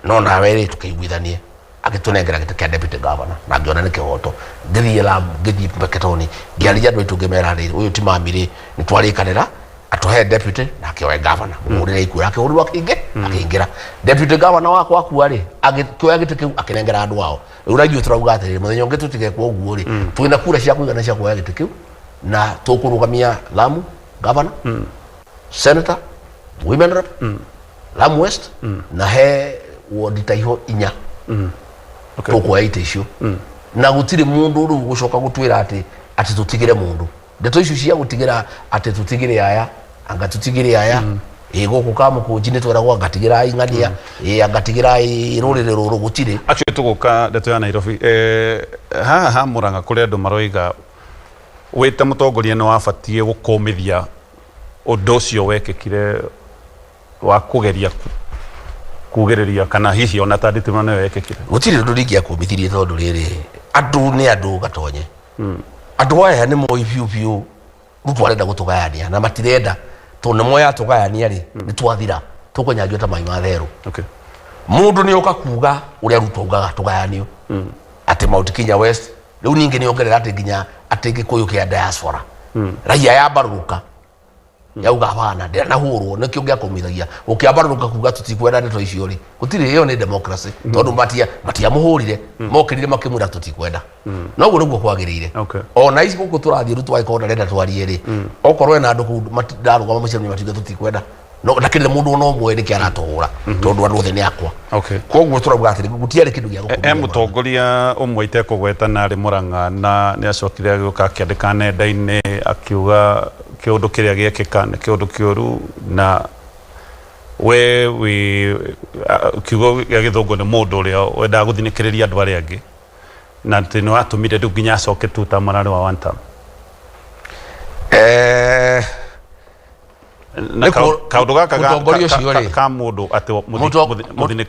no nawe rĩ, tũkĩiguithanie. Agĩtũnengera gĩtĩ kĩa deputy governor na ngĩona nĩ kĩhoto. Ngĩthiĩ Lamu, ngĩthiĩ Mpeketoni, ngĩarĩria andũ aitũ, ngĩmera rĩrĩ, ũyũ ti mami rĩ, nĩ twarĩkanĩra. Atũhe deputy na akĩoe governor, mũhũrĩre ikura, akĩhũrĩrwo, akĩingĩ akĩingĩra. Deputy governor wakwa akua rĩ, agĩkĩoya gĩtĩ kĩu akĩnengera andũ ao. Rĩu na ithuĩ tũrauga atĩrĩrĩ, mũthenya ũngĩ tũtigekwo ũguo rĩ, twĩna kura cia kũigana cia kuoya gĩtĩ kĩu na tũkũrũgamia Lamu governor, senator, women rep, Lamu West, na he wodi ta iho inya. Tũkuoya itĩ icio na gũtirĩ mũndũ rĩu gũcoka gũtwĩra atĩ tũtigĩre mũndũ. Ndeto icio cia gũtigĩra, atĩ tũtigĩre aya, anga tũtigĩre aya, ĩ gũkũ Kamũkũnji nĩ tweragwo anga tigĩrai ng'ania, ĩ anga tigĩrai rũrĩrĩ rũrũ, gũtirĩ. Actually tũgũka ndeto ya Nairobi, haha ha Murang'a kũrĩ andũ maroiga wĩ ta mũtongoria nĩ wabatiĩ gũkũmithia ũndũ ũcio wekĩkire wa kũgeria kugĩrĩria kana hihi ona ta nditimũrano nĩyo yekĩkire. Gũtirĩ ũndũ ndingĩakũmithirie tondũ rĩrĩ, andũ nĩ andũ gatonye. Andũ aya nĩ moĩ biũ biũ Ruto arenda gũtũgayania na matirenda, tondũ nĩ moĩ atũgayania rĩ, nĩ twathira, tũkũnyanjwo ta mai ma therũ. Mũndũ nĩ oka kuga ũrĩa Ruto augaga tũgayanio, atĩ Mount Kenya West, rĩu ningĩ nĩ ongerera atĩ nginya atĩ Gĩkũyũ kĩa diaspora, raia yambarũrũka yauga hapana, ndanahũrwo. Nĩkĩo gĩakũmithagia gũkĩambarũrũka kuga tũtikwenda ndeto icio rĩ, gũtirĩ. Ĩyo nĩ democracy, tondũ matiamũhũrire, mokĩrire makĩmwĩra tũtikwenda. Noguo nĩguo kwagĩrĩire. Ona ici gũkũ tũrathiĩ, Ruto angĩkorwo ndarenda twarie rĩ, okorwo ena andũ kũu ndarũgama mũcemanio matiuge tũtikwenda, no ndakĩrĩ mũndũ ona ũmwe nĩkĩ aratũhũra, tondũ andũ othe nĩ akwa. Koguo tũrauga atĩrĩ, gũtiarĩ kĩndũ gĩa he gũkũmithia. Mũtongoria ũmwe itekũgweta na arĩ Murang'a na nĩ acokire agĩũka akĩandĩka nenda-inĩ akiuga kĩũndũ kĩrĩa gĩekĩka nĩ kĩũndũ kĩũru, na we wĩ kiugo gĩa gĩthũngũ nĩ mũndũ ũrĩa wendaga gũthinĩkĩrĩria andũ arĩa angĩ, na atĩ nĩ watũmire rĩu nginya acoke two term, ararĩ wa one term. Na kaũndũ gaka Mũtongoria ũcio rĩ, ka mũndũ atĩ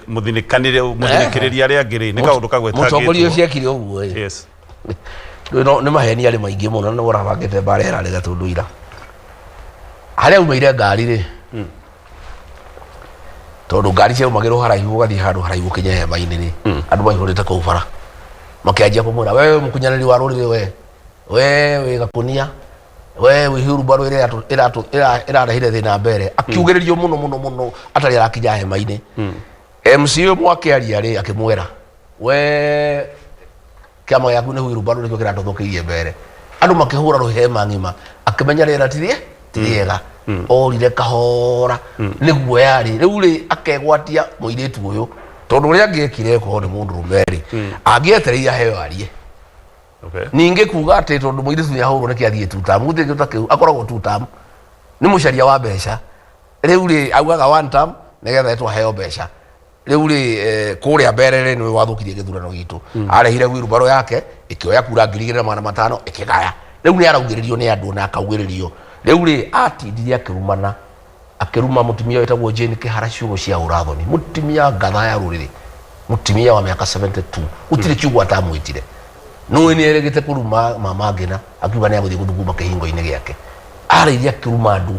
mũthinĩkanĩre mũthinĩkĩrĩria arĩa angĩ rĩ, nĩ kaũndũ kagwetangĩtwo. Mũtongoria ũcio ekire ũguo ĩ, nĩ maheni arĩ maingĩ mũno, na nĩ ũrabangĩte mbara ĩrarĩ Gatũndũ ira harĩa umaire ngari rĩ, tondũ ngari ciaumagĩrwo haraihu ũgathiĩ handũ haraihu ũkinye hema-inĩ rĩ, andũ maihũrĩte kũu bara makĩanjia kũmwĩra, "We mũkunyanĩri wa rũrĩrĩ, we wĩ gakũnia, we wĩ hurumbarũ ĩrĩa ĩrarehire thĩna mbere." Akiugĩrĩrio mũno mũno mũno atarĩ arakinya hema-inĩ. MC ũmwe akĩaria rĩ, akĩmwĩra, "We kĩama gĩaku nĩ hurumbarũ, nĩkĩo kĩratũthũkĩirie mbere." Andũ makĩhũra rũhema ng'ima, akĩmenya rĩera ti ti rĩega, orire kahora nĩguo yarĩ rĩu rĩ, akegwatia mũirĩtu ũyũ, tondũ ũrĩa angĩekire korwo nĩ mũndũ rũme rĩ, angĩetereire aheo arie. Ningĩ kuga atĩ tondũ mũirĩtu nĩ ahũrwo nĩkĩ athiĩ two term, gũtirĩ kĩndũ ta kĩu. Akoragwo two term nĩ mũcaria wa mbeca. Rĩu rĩ, augaga one term nĩgetha etwo aheo mbeca. Rĩu rĩ, kũrĩa mbere rĩ, nĩwe wathũkirie gĩthurano gitũ, arehire wheelbarrow yake ĩkĩoya kura 2500 ĩkĩgaya. Rĩu nĩ araugĩrĩrio nĩ andũ na akaugĩrĩrio. Rĩu rĩ, atindire akĩrumana, akĩruma mũtumia wĩtagwo Jane Kĩhara ciugo cia ũrathoni, mũtumia ngatha ya rũrĩrĩ, mũtumia wa mĩaka 72, gũtirĩ kiugo atamwĩtire. Nũĩ nĩ erĩgĩte kũruma mama Ngina, akiuga nĩ agũthiĩ gũthuguma kĩhingo-inĩ gĩake. Arĩire akĩruma andũ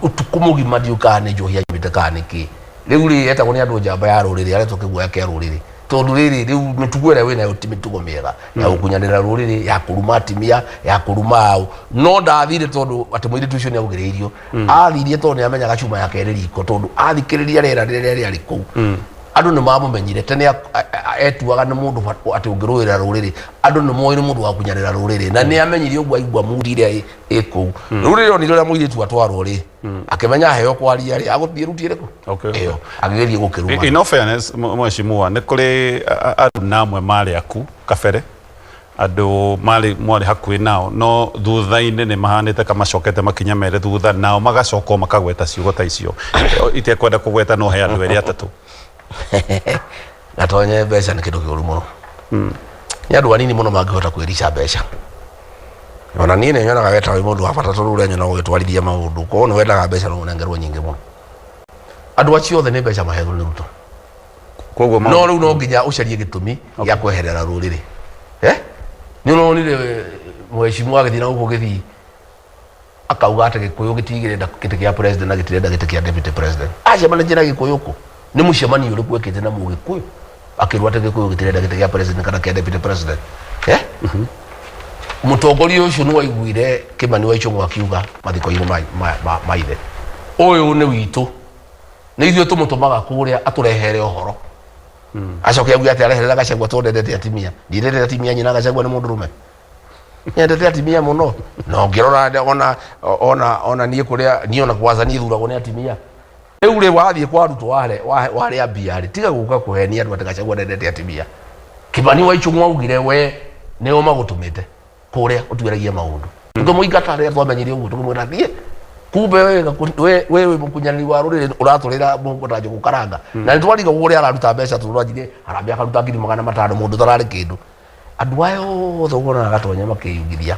ũtukũ mũgima, ndiũĩ kana nĩ njohi anyuĩte kana nĩ kĩ. Rĩu rĩ, etagwo nĩ andũ njamba ya rũrĩrĩ, aretwo kĩguoya kĩa rũrĩrĩ, tondũ rĩrĩ rĩu mĩtugo ĩrĩa wĩnayo ti mĩtugo mĩega ya gũkunyanĩra rũrĩrĩ, ya kũruma atimia, ya kũruma aũ. No ndathire tondũ atĩ mũirĩtu ũcio nĩ augĩrĩirio, athirie tondũ nĩ amenyaga cuma yake ĩrĩ riko, tondũ athikĩrĩria rĩera rĩrĩa rĩarĩ kũu, andũ nĩ mamũmenyire tene etuaga nĩ mũndũ atĩ ũngĩrũĩrĩra rũrĩrĩ. Andũ nĩ moĩ nĩ mũndũ wa kunyanĩra rũrĩrĩ, na nĩ amenyire ũguo aigua mundi ĩrĩa ĩ kũu. Rĩu rĩrĩa onire ũrĩa mũirĩtu atwarwo rĩ, akĩmenya aheo kwaria rĩ, agũthiĩ ruti ĩrĩkũ ĩyo, agĩgĩthiĩ gũkĩruma. In all fairness, mheshimiwa, nĩ kũrĩ aruna amwe marĩ aku kabere, andũ marĩ mwarĩ hakuhĩ nao, no thutha-inĩ nĩ mahanĩte ka macokete makinya mere thutha, nao magacoka o makagweta ciugo ta icio. Itekwenda kũgweta, no he andũ erĩ atatũ. Gatonye, mbeca nĩ kĩndũ kĩũru mũno. Nĩ andũ anini mũno mangĩhota kwĩrica mbeca. Ona niĩ nĩ nyonaga we ta wĩ mũndũ wa bata, tondũ ũrĩa nyonaga ũgĩtwarithia maũndũ, korwo nĩ wendaga mbeca no ũnengerwo nyingĩ mũno. Andũ acio othe nĩ mbeca mahetwo nĩ Ruto. Koguo no rĩu no nginya ũcarie gĩtũmi gĩa kweherera rũrĩrĩ. Eh? Nĩ ũronire mheshimiwa agĩthiĩ na gũkũ gĩthii akauga atĩ Gĩkũyũ gĩtigĩrenda gĩtĩ kĩa president na gĩtirenda gĩtĩ kĩa deputy president. Acemanĩtie na Gĩkũyũ kũ? Nĩ mũcemanio ũrĩkũ ekĩte na Mũgĩkũyũ akĩrwo atĩ Gĩkũyũ gĩtirenda gĩtĩ kĩa president kana kĩa deputy president? Eh? Mũtongoria ũcio nĩ waiguire Kĩmani wa Ichung'wa akiuga mathiko-inĩ ma ithe, ũyũ nĩ witũ, nĩ ithuĩ tũmũtũmaga kũrĩa atũrehere ũhoro. Acoke auge atĩ areherera Gachagua tondũ ndendete atimia. Ndiendete atimia, nyina Gachagua nĩ mũndũrũme. Nyendete atimia mũno. Na ũngĩrora ona niĩ kũrĩa niĩ ona kwanza niĩ thuragwo nĩ atimia. Rĩu rĩ wathiĩ kwa Ruto warĩa mbia rĩ, tiga gũka kũhenia andũ atĩ Gachagua ndendete atimia. Kĩmani wa Ichung'wa augire we nĩo magũtũmĩte kũrĩa ũtuĩragie maũndũ. Tũkĩmũingata rĩrĩa twamenyire ũguo, tũkĩmwĩra thiĩ. Kumbe we wĩ mũkunyanĩri wa rũrĩrĩ ũratũrĩra mũhuko ta njũgũ karanga. Na nĩ twarigagwo ũrĩa araruta mbeca tondũ anjirie harambee akaruta 500,000 mũndũ ũtararĩ kĩndũ. Andũ aya othe ũkonaga Gatonya makĩyugithia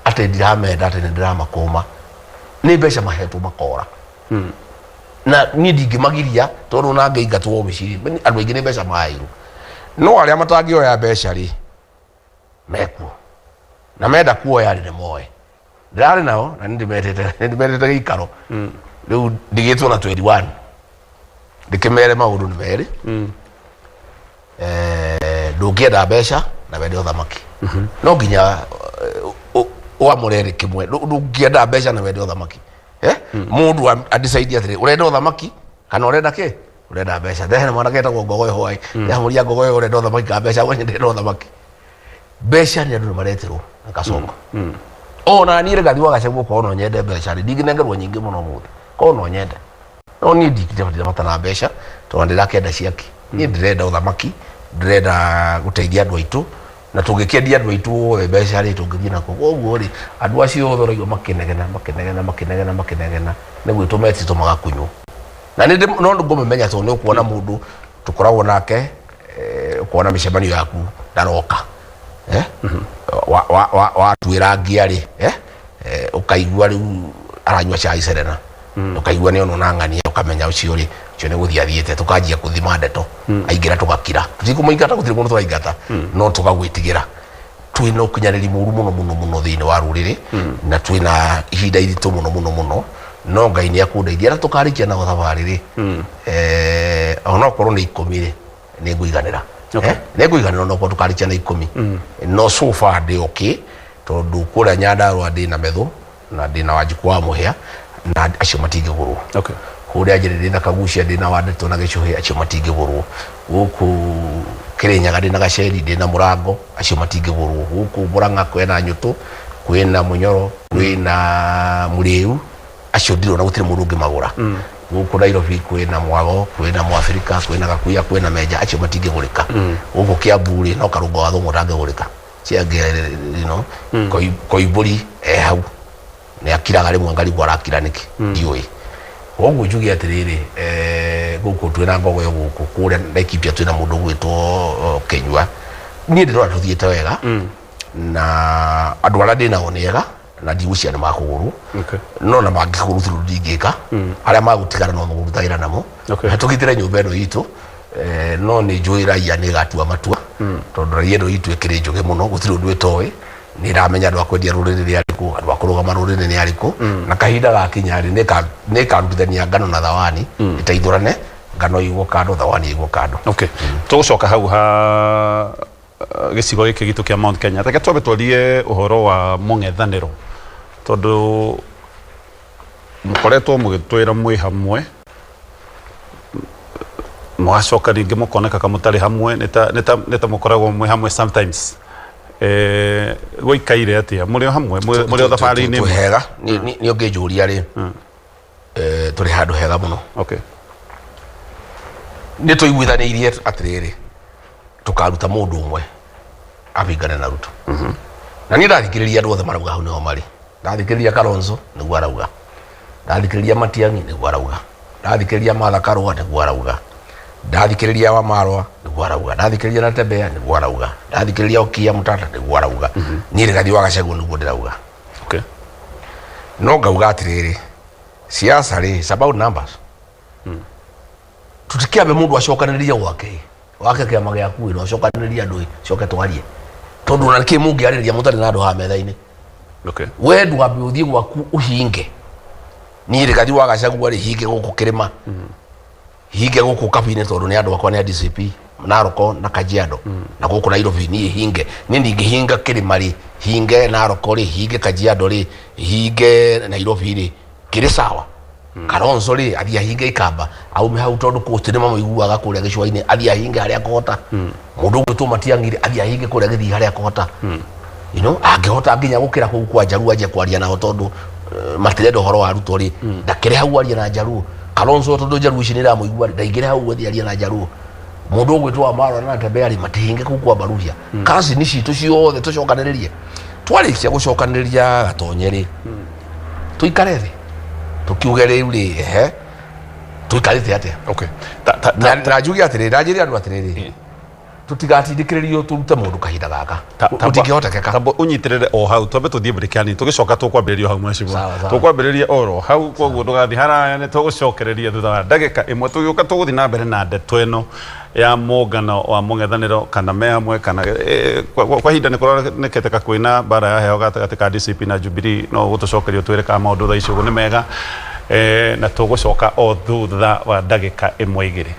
atĩ ndiramenda, atĩ nĩ ndĩramakũma. Nĩ mbeca mahetwo makora. Na niĩ ndingĩmagiria tondũ ona ngĩingatwo obici rĩ, andũ aingĩ nĩ mbeca maheirwo. No arĩa matangĩoya mbeca rĩ, mekuo. Na menda kuoya rĩ, nĩ moe. Ndĩrarĩ nao na nĩ ndĩmetĩte, nĩ ndĩmetĩte gĩikaro. Rĩu ndigĩtwo na 21. Ndĩkĩmere maũndũ nĩ merĩ. Ndũngĩenda mbeca na wende ũthamaki. No nginya ũamũre rĩ kĩmwe. Ndũngĩenda mbeca na wende ũthamaki. Mũndũ a decide atĩrĩ, ũrenda ũthamaki kana ũrenda kĩ? Ũrenda mbeca. Ndehena mwanake etagwo Ngogoyo hwaĩ. Ndamũria Ngogoyo ũrenda ũthamaki kana mbeca, we ndĩrenda ũthamaki. Mbeca nĩ andũ nĩ mareterwo na gacoka. Ona niĩ Rigathi wa Gachagua korwo no nyende mbeca rĩ, ndingĩnengerwo nyingĩ mũno ũmũthĩ. Korwo no nyende. No niĩ ndingĩbatara bata na mbeca tondũ ndĩrakĩenda ciake. Niĩ ndĩrenda ũthamaki, ndĩrenda gũteithia andũ aitũ, na tũngĩkĩendia andũ aitũ othe mbeca rĩ, tũngĩthiĩ nakũ. Koguo rĩ, andũ acio othe ũraigua makĩnegena, makĩnegena, makĩnegena, makĩnegena, nĩ gwĩtwo metĩtwo magakunywo. Na nĩ no ngũmĩmenya tondũ nĩ ũkuona mũndũ tũkoragwo nake, ũkona mĩcemanio yaku ndaroka. Watuĩra ngia rĩ, ũkaigua rĩu aranyua cai Serena. Ũkaigua nĩ onwo na ng'ania, ũkamenya ũcio rĩ, ũcio nĩ gũthiĩ athiĩte, tũkanjia gũthima ndeto. Aingĩra tũgakira. Tũtikũmũingata, gũtirĩ mũndũ tũraingata, no tũgagwĩtigĩra. Twĩna ũkinyanĩri mũru mũno mũno mũno thĩinĩ wa rũrĩrĩ, na twĩna ihinda iritũ mũno mũno mũno, no Ngai nĩ akũndeithia. Arĩa tũkarĩkia nao thabarĩ rĩ, onokorwo nĩ 10 rĩ, nĩ ngũiganĩra. Nĩ ngũiganĩra onokorwo tũkarĩkia na 10. No so far ndĩ okay, tondũ kũrĩa Nyandarũa ndĩna Methu, na ndĩna Wanjikũ wa Mũhĩa, na acio matingĩgũrwo. Kũrĩa Njĩrĩ ndĩna Kagucia, ndĩna Wandĩtũ na Gĩcũhĩ, acio matingĩgũrwo. Gũkũ Kĩrĩnyaga ndĩna Gaceri, ndĩna Mũrango, acio matingĩgũrwo. Gũkũ Mũrang'a kwĩna Nyũtũ, kwĩna Mũnyoro, kwĩna Mũrĩu, acio ndirona gũtirĩ mũndũ ũngĩmagũra. Gũkũ Nairobi kwĩna Mwago, kwĩna Mwabirika, kwĩna Gakuya, kwĩna Menja, acio matingĩgũrĩka. Gũkũ Kiambu rĩ, no Karũngo wa Thũng'wa ũtangĩgũrĩka. Ciangĩ, Koimbũri e hau nĩ akiraga rĩmwe ngarigwo arakira nĩkĩ, ndiũĩ. Koguo njuge atĩrĩrĩ, gũkũ twĩna Ngogoyo gũkũ, kũrĩa Laikipia twĩna mũndũ ũgwĩtwo Kĩnyua. Niĩ ndĩrona tũthiĩte wega, na andũ arĩa ndĩnao nĩ ega, na ndigwĩciria nĩ makũgũrwo. No na mangĩkũgũrwo gũtirĩ ũndũ ndingĩka. Arĩa magũtigara no mũkũruta wĩra namo. Na tũgitĩre nyũmba ĩno itũ. No nĩ njũĩ raia nĩ ĩgatua matua, tondũ raia ĩno itũ ĩkĩrĩ njũgĩ mũno, gũtirĩ ũndũ ĩtoĩ. Nĩ ĩramenya andũ a kwendia rũrĩrĩ nĩ arĩkũ, andũ a kũrũgama rũrĩrĩ nĩ arĩkũ. Na kahinda gakinya rĩ, nĩ ĩkarutithania ngano na thawani, ĩteithũrane, ngano ĩigwo kando, thawani ĩigwo kando. Tũgũcoka hau ha gĩcigo gĩkĩ gitũ kĩa Mount Kenya. Reke twambe twarie ũhoro wa mũng'ethanĩro, tondũ mũkoretwo mũgĩtwĩra mwĩ hamwe, mũgacoka rĩngĩ mũkoneka ka mũtarĩ hamwe, nĩ ta mũkoragwo mwĩ hamwe sometimes. Gũikaire atĩa? Mũrĩ o hamwe? Mũrĩ o thabarĩ-inĩ ĩmwe? Hega. Nĩ ũngĩnjũria rĩ, tũrĩ handũ hega mũno. Nĩ tũiguithanĩirie atĩrĩrĩ, tũkaruta mũndũ ũmwe abingane na Ruto. Na niĩ ndathikĩrĩria andũ othe marauga hau nĩho marĩ. Ndathikĩrĩria Kalonzo nĩguo arauga, ndathikĩrĩria Matiang'i nĩguo arauga, ndathikĩrĩria Martha Karua nĩguo arauga, ndathikĩrĩria Wamarwa nĩguo arauga, ndathikĩrĩria Natembeya nĩguo arauga, ndathikĩrĩria Okiya Mutata nĩguo arauga. Niĩ Rigathi wa Gachagua nĩguo ndĩrauga. No ngauga atĩrĩrĩ, siasa rĩ, it's about numbers. Tũtikĩambe mũndũ acokanĩrĩrie gwake, wake kĩama gĩaku ĩ, na ũcokanĩrĩrie andũ ĩ, coke twarie. Tondũ ona nĩkĩ mũngĩarĩrĩria mũtarĩ na andũ haha metha-inĩ? We ndwambe ũthiĩ gwaku ũhinge. Niĩ Rigathi wa Gachagua rĩ, hinge gũkũ kĩrĩma, hinge gũkũ Kabi-inĩ tondũ nĩ andũ akwa nĩ a DCP. Naroko na Kajiado na gũkũ Nairobi niĩ hinge niĩ ndingĩhinga kĩrĩma rĩ hinge Naroko rĩ hinge Kajiado rĩ hinge Nairobi rĩ kĩrĩ sawa Kalonzo rĩ athiĩ ahinge Ikamba aume hau tondũ Coast nĩ mamũiguaga kũrĩa gĩcũa-inĩ athiĩ ahinge harĩa akũhota mũndũ ũgwĩtwo Matiang'i rĩ athiĩ ahinge kũrĩa gĩthii harĩa akũhota angĩhota nginya gũkĩra kũu kwa Njaruo anjie kwaria nao tondũ matirenda ũhoro wa Ruto rĩ ndakĩrĩ hau arie na Njaruo Kalonzo tondũ Njaruo ici nĩ iramũigua rĩ ndaingĩre hau athiĩ arie na Njaruo mũndũ ũgwĩtwo Wamalwa na Natembeya rĩ matihinge kũu kwa Baruhia cousin citũ ciothe tũcokanĩrĩrie twarĩkia gũcokanĩrĩria gatonye rĩ tũikare thĩ tũkiuge rĩu rĩ ehe tũikarĩte atĩa Okay. Ta, ta, ta, na njuge atĩrĩrĩ na njĩre andũ atĩrĩrĩ tũtigatindĩkĩrĩrio tũrute mũndũ kahinda gaka Ta- ta- gũtingĩhotekeka tamba ũnyitĩrĩre o hau twambe tũthiĩ break hanini tũgĩcoka tũkwambĩrĩria o hau mheshimiwa Sawa, sawa. tũkwambĩrĩria oro hau koguo ndũgathiĩ haraya nĩ tũgũcokereria thutha wa ndagĩka ĩmwe tũgĩũka tũgũthiĩ na mbere na ndeto ĩno ya mũngano wa mũng'ethanĩro kana me hamwe kana kwa ihinda nĩ kũronekete ka kwĩna mbara ya heho gatagatĩ ka DCP na Jubilee no ũgũtũcokeria ũtwĩre kana maũndũ thaa ici ũguo nĩ mega na tũgũcoka o thutha wa ndagĩka ĩmwe igĩrĩ.